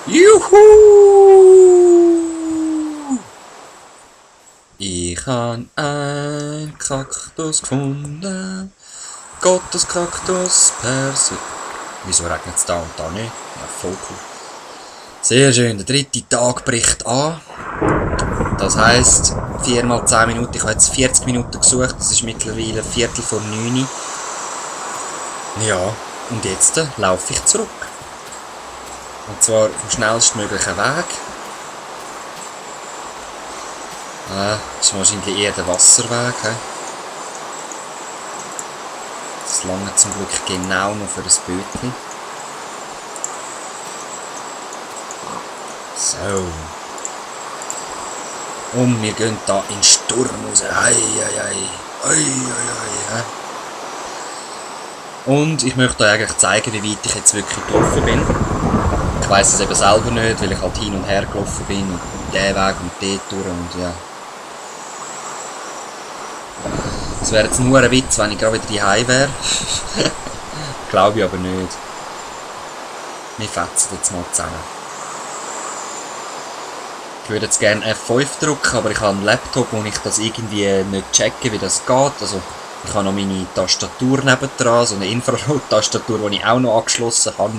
Juhu! Ich han ein Kaktus gefunden. Gottes Kaktus Perse. Wieso regnet es da und da nicht? Ja, voll cool. Sehr schön, der dritte Tag bricht an. Das heisst, 4 mal 10 Minuten. Ich habe jetzt 40 Minuten gesucht. Das ist mittlerweile Viertel vor 9. Ja, und jetzt laufe ich zurück. Und zwar vom schnellstmöglichen Weg. Das ist wahrscheinlich eher der Wasserweg. Das lange zum Glück genau noch für ein Bötchen. So. Und wir gehen da in den Sturm raus. Hei, hei, hei. Hei, hei, hei. Und ich möchte euch eigentlich zeigen, wie weit ich jetzt wirklich gelaufen bin. Ich weiss es eben selber nicht, weil ich halt hin und her gelaufen bin. Und diesen Weg und dort durch und ja. Es wäre jetzt nur ein Witz, wenn ich gerade wieder daheim wäre. Glaube ich aber nicht. Wir fetzen jetzt mal zusammen. Ich würde jetzt gerne F5 drücken, aber ich habe einen Laptop, wo ich das irgendwie nicht checke, wie das geht. Also ich habe noch meine Tastatur nebendran, so eine Infrarot-Tastatur, die ich auch noch angeschlossen habe.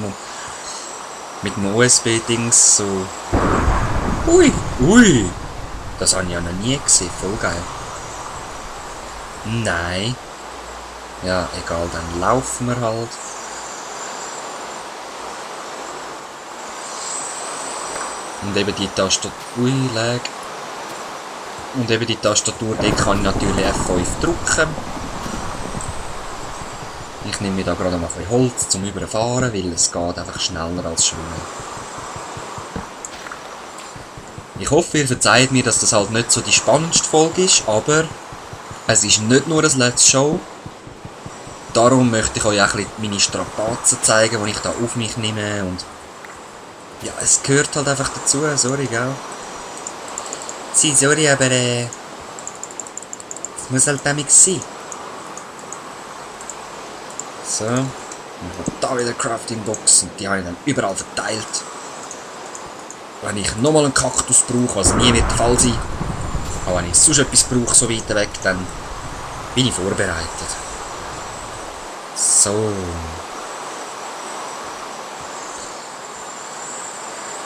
Mit einem USB-Dings so. Ui, ui! Das habe ich ja noch nie gesehen, voll geil. Nein. Ja, egal, dann laufen wir halt. Und eben die Tastatur... Ui, lag. Und eben die Tastatur, dort kann ich natürlich F5 drücken. Ich nehme mir da gerade mal ein bisschen Holz zum Überfahren, weil es geht einfach schneller als schwimmen. Ich hoffe, ihr verzeiht mir, dass das halt nicht so die spannendste Folge ist, aber es ist nicht nur ein Let's Show. Darum möchte ich euch auch ein bisschen meine Strapazen zeigen, die ich da auf mich nehme. Und ja, es gehört halt einfach dazu. Sorry, gell? Sorry, aber es muss halt damit sein. So. Ich habe da wieder Crafting-Box und die habe ich dann überall verteilt. Wenn ich nochmal einen Kaktus brauche, was nie wird der Fall sein, aber wenn ich sonst etwas brauche, so weit weg, dann bin ich vorbereitet. So.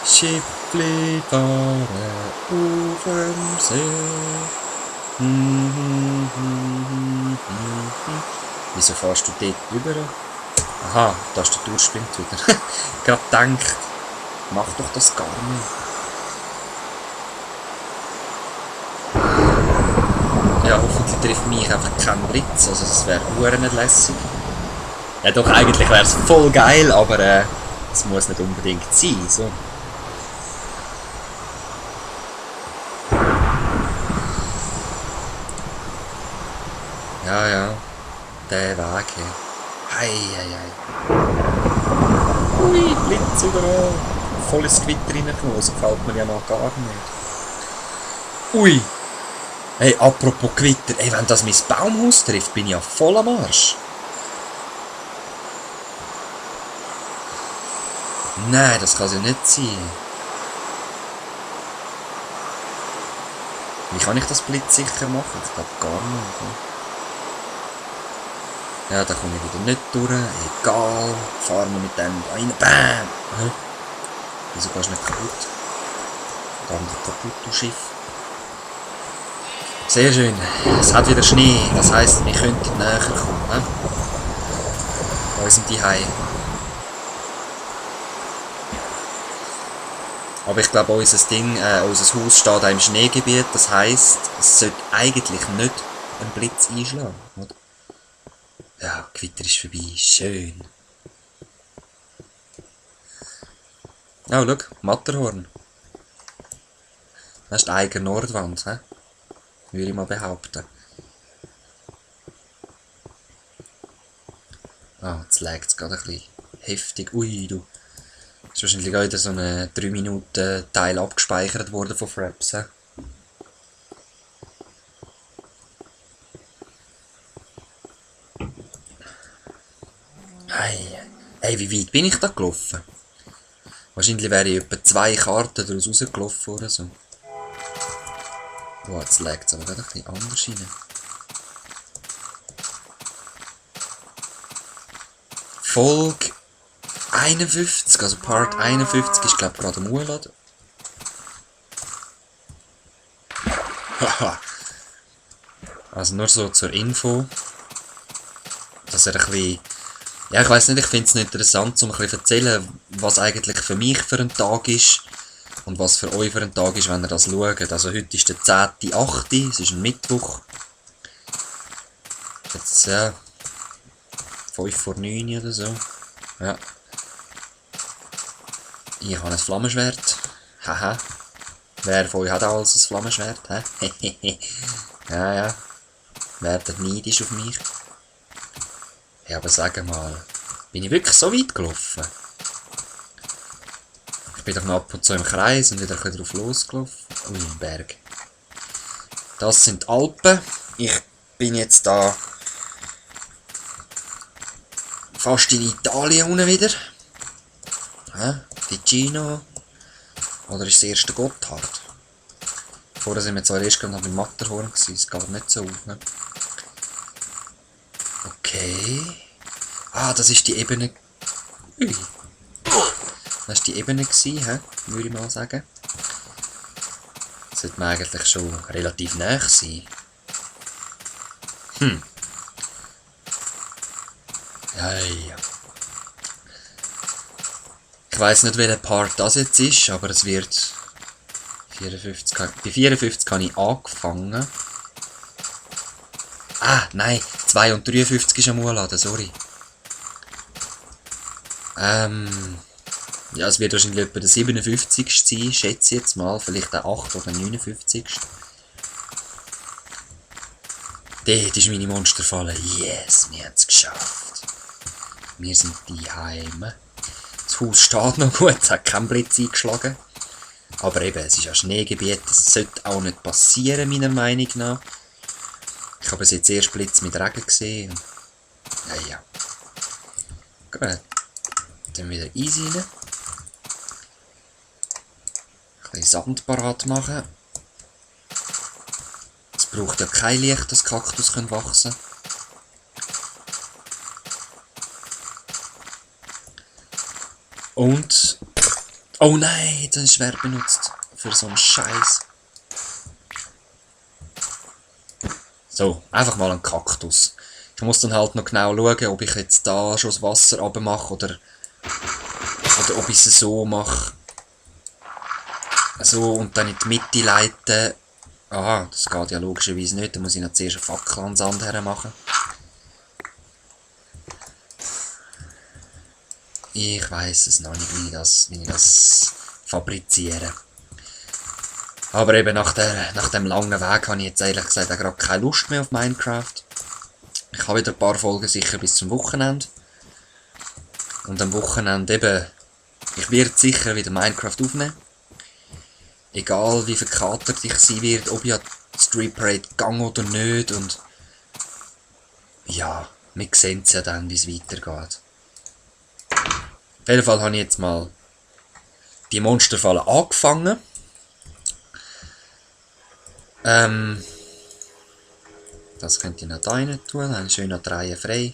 Schiffli fahren auf dem See. Wieso fährst du dort rüber? Aha, die Tastatur spinnt wieder. Gerade gedacht, mach doch das gar nicht. Ja, hoffentlich trifft mich einfach kein Blitz, also das wäre verdammt nicht lässig. Ja doch, eigentlich wäre es voll geil, aber es muss nicht unbedingt sein, so. Ja, ja, der Weg hier. Hei, hei, hei. Ui, Blitz überall. Volles Gewitter reingekommen, das gefällt mir ja noch gar nicht. Ui. Hey, apropos Gewitter, ey, wenn das mein Baumhaus trifft, bin ich ja voll am Arsch. Nein, das kann ja nicht sein. Wie kann ich das blitzsicher machen? Ich glaube gar nicht. Ne? Ja, da komme ich wieder nicht durch. Egal. Fahren wir mit dem rein. Bam! Hä? Wieso gehst du nicht kaputt? Verdammt kaputt, du Schiff. Sehr schön. Es hat wieder Schnee. Das heisst, wir könnten näher kommen. Ne? Wo sind die Haie? Aber ich glaube, unser Haus steht auch im Schneegebiet. Das heisst, es sollte eigentlich nicht ein Blitz einschlagen. Oder? Ja, Gewitter ist vorbei. Schön. Oh, schau, Matterhorn. Das ist die eigene Nordwand, he? Würde ich mal behaupten. Ah, jetzt laggt es gerade ein bisschen heftig. Ui, du. Ist wahrscheinlich auch wieder so ein 3 Minuten Teil abgespeichert worden von Fraps, he? Hey, wie weit bin ich da gelaufen? Wahrscheinlich wäre ich etwa 2 Karten daraus rausgelaufen oder so. Oh, jetzt legt es aber gerade ein bisschen anders rein. Folge 51, also Part 51 ist glaube ich gerade am Hochladen. Haha. Also nur so zur Info, dass er ein bisschen... Ja, ich weiss nicht, ich finde es noch interessant, um ein bisschen zu erzählen, was eigentlich für mich für ein Tag ist und was für euch für ein Tag ist, wenn ihr das schaut. Also heute ist der 10.8., es ist ein Mittwoch. Jetzt, ja, 5 vor 9 oder so. Ja. Ich habe ein Flammenschwert. Haha. Wer von euch hat auch ein Flammenschwert? Hä? Ja, ja. Werdet neidisch auf mich. Ja, aber sag mal, bin ich wirklich so weit gelaufen? Ich bin doch noch ab und zu im Kreis und wieder ein bisschen drauf losgelaufen. Ui, im Berg. Das sind die Alpen. Ich bin jetzt da fast in Italien unten wieder. Ja, Ticino. Oder ist es der erste Gotthard? Vorher sind wir zwar erst gerade noch beim Matterhorn gewesen, es geht nicht so auf, ne? Okay. Ah, das ist die Ebene. Ui. Das war die Ebene gewesen, hä? Würde ich mal sagen. Sollte man eigentlich schon relativ nah sein. Ja, ja. Ich weiss nicht, welcher Part das jetzt ist, aber es wird... 54, bei 54 habe ich angefangen. Ah, nein, 2 und 53 ist am Hochladen, sorry. Ja, es wird wahrscheinlich etwa der 57. sein, schätze ich jetzt mal. Vielleicht der 8. oder 59. Dort ist meine Monsterfalle. Yes, wir haben es geschafft. Wir sind die Heime. Das Haus steht noch gut, es hat keinen Blitz eingeschlagen. Aber eben, es ist ein Schneegebiet, das sollte auch nicht passieren, meiner Meinung nach. Ich habe es jetzt erst Blitz mit Regen gesehen. Ja, ja. Gut. Dann wieder easy rein. Ein bisschen Sand parat machen. Es braucht ja kein Licht, dass Kaktus wachsen können. Und... Oh nein, jetzt habe ich Schwert benutzt. Für so einen Scheiß. So, einfach mal einen Kaktus. Ich muss dann halt noch genau schauen, ob ich jetzt da schon das Wasser runtermache oder ob ich es so mache. So und dann in die Mitte leiten. Aha, das geht ja logischerweise nicht. Da muss ich noch zuerst eine Fackel an den Sand hermachen. Ich weiss es noch nicht, wie ich das fabriziere. Aber eben nach dem langen Weg habe ich jetzt ehrlich gesagt auch gerade keine Lust mehr auf Minecraft. Ich habe wieder ein paar Folgen sicher bis zum Wochenende. Und am Wochenende eben, ich werde sicher wieder Minecraft aufnehmen. Egal wie verkatert ich sein werde, ob ich an die Street Parade gehe oder nicht. Und ja, wir sehen es ja dann, wie es weitergeht. Auf jeden Fall habe ich jetzt mal die Monsterfalle angefangen. Das könnt ihr noch da rein tun, dann habe ich schön noch 3 frei.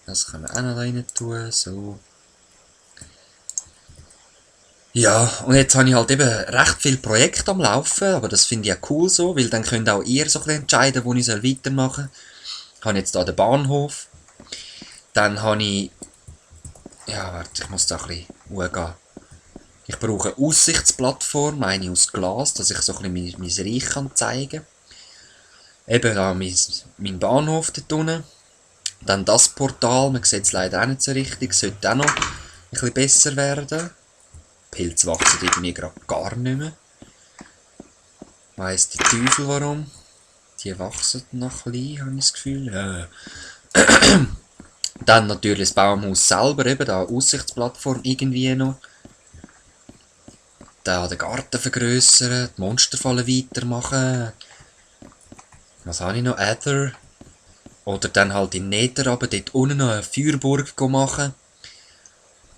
Das können wir auch noch da rein tun, so. Ja, und jetzt habe ich halt eben recht viele Projekte am Laufen, aber das finde ich ja cool so, weil dann könnt auch ihr so ein bisschen entscheiden, wo ich weitermachen soll. Ich habe jetzt hier den Bahnhof. Dann habe ich... Ja, warte, ich muss da ein bisschen hochgehen. Ich brauche eine Aussichtsplattform, eine aus Glas, dass ich so ein bisschen mein Reich kann zeigen kann. Eben da mein Bahnhof dort unten. Dann das Portal, man sieht es leider auch nicht so richtig, sollte auch noch ein bisschen besser werden. Pilze wachsen irgendwie gerade gar nicht mehr. Weiss der Teufel warum. Die wachsen noch ein bisschen, habe ich das Gefühl. Dann natürlich das Baumhaus selber, eben da eine Aussichtsplattform irgendwie noch. Dann den Garten vergrössern, die Monsterfalle weitermachen. Was habe ich noch? Ether. Oder dann halt in Nether, aber dort unten noch eine Feuerburg machen.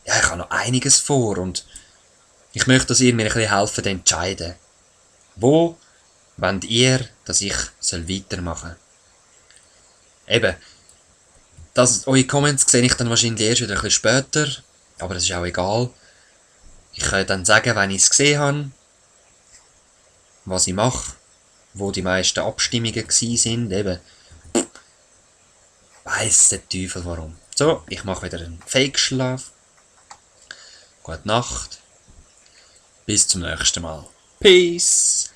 Ja, ich habe noch einiges vor und Ich möchte, dass ihr mir ein bisschen helfen zu entscheiden. Wo wollt ihr, dass ich weitermachen soll? Eben, eure Comments sehe ich dann wahrscheinlich erst wieder ein bisschen später, aber das ist auch egal. Ich kann dann sagen, wenn ich es gesehen habe, was ich mache, wo die meisten Abstimmungen sind, eben, weiss der Teufel warum. So, ich mache wieder einen Fake-Schlaf. Gute Nacht. Bis zum nächsten Mal. Peace.